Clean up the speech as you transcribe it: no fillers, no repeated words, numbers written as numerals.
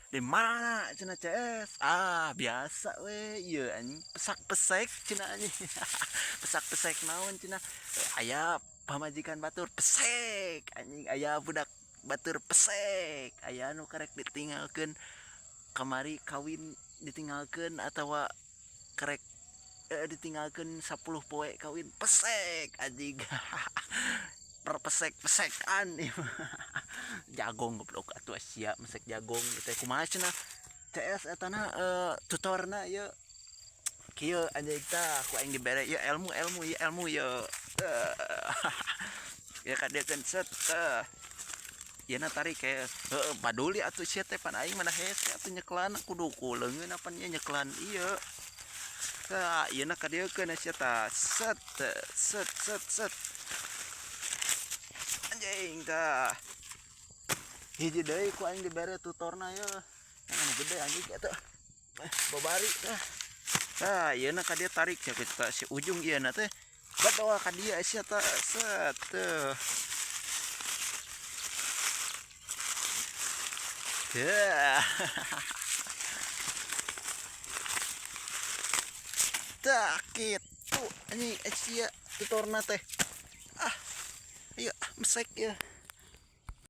Di mana cenah CS? Ah, biasa we ieu anjing pesak-pesek cenah anjing. Pesak-pesek naon cenah? Aya pamajikan batur pesek anjing, aya budak batur pesek, aya anu karek ditinggalkeun kamari kawin ditinggalkeun atawa karek ditinggalkeun 10 poe kawin pesek anjing. Perpesek-pesekan jagong goblok atuh sia mesek jagong teh kumaha cenah CS etana tutorna ieu kieu anjing tah ku aing dibere ieu ilmu ilmu ieu ilmu ieu ya kadiekeun set tah ieu na tarik hees heueuh paduli atuh sia teh pan aing mah hese atuh nyeklan kudu ku leungeun apan ieu nyeklan ieu tah ieu na kadiekeun sia tah set set set set anjing tah hiji deui ku aing dibere tutorna ye anu gede anjing eta babari tah tah ieu na ka dieu tarik sia kita si ujung ieu na teh badoa ka dieu sia tah set tuh tah kitu anjing sia tutorna teh ah ayo mesek ya.